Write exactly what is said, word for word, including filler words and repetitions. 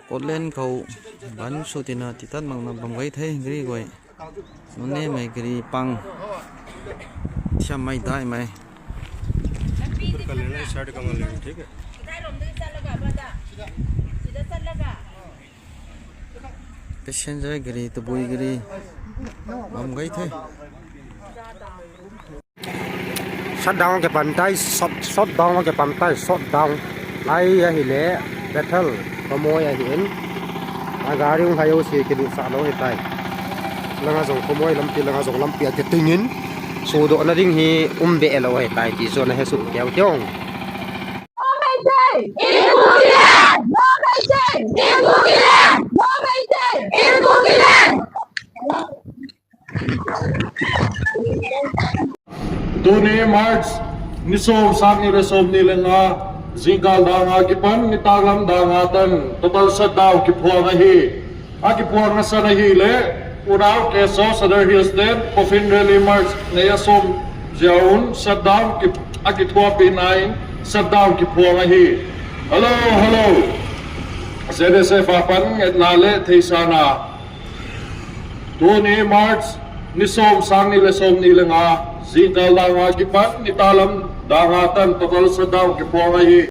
Portland khou ban sw tina titat makna bam gay the gari guay. Nune mei gari pang thiam mei dai mei. Passenger gari, tabui gari bam gay the. Shutdown ke pantai, shut, shutdown ke pantai, shutdown. Ai ahi le, Bethel, khomoi ahi in. A gari ung hayo si kinu sa lo he tai. Langa zong khomoi lampi, langa zong lampi ati tingin. Sudo na ding hi umbe lo he tai, ti so na he su kiao tiong. Tuni March ni som, sang ni le som ni le nga, zingkal dang a kipan, ni taklam dang a tan, total shutdown kiphuang ahi. A kiphuang a san ahi le, unau K S O Sadar Hills ten, Coffin Rally March, nei a som ziaun, shutdown ki, a kithuapi nain, shutdown kiphuang ahi. Hello, hello. Z S F a pan ngetna le theisana. Tuni March ni som, sang ni le som ni le nga, zingkal dang a kipan, ni taklam dang a tan, total shutdown kiphuang ahi.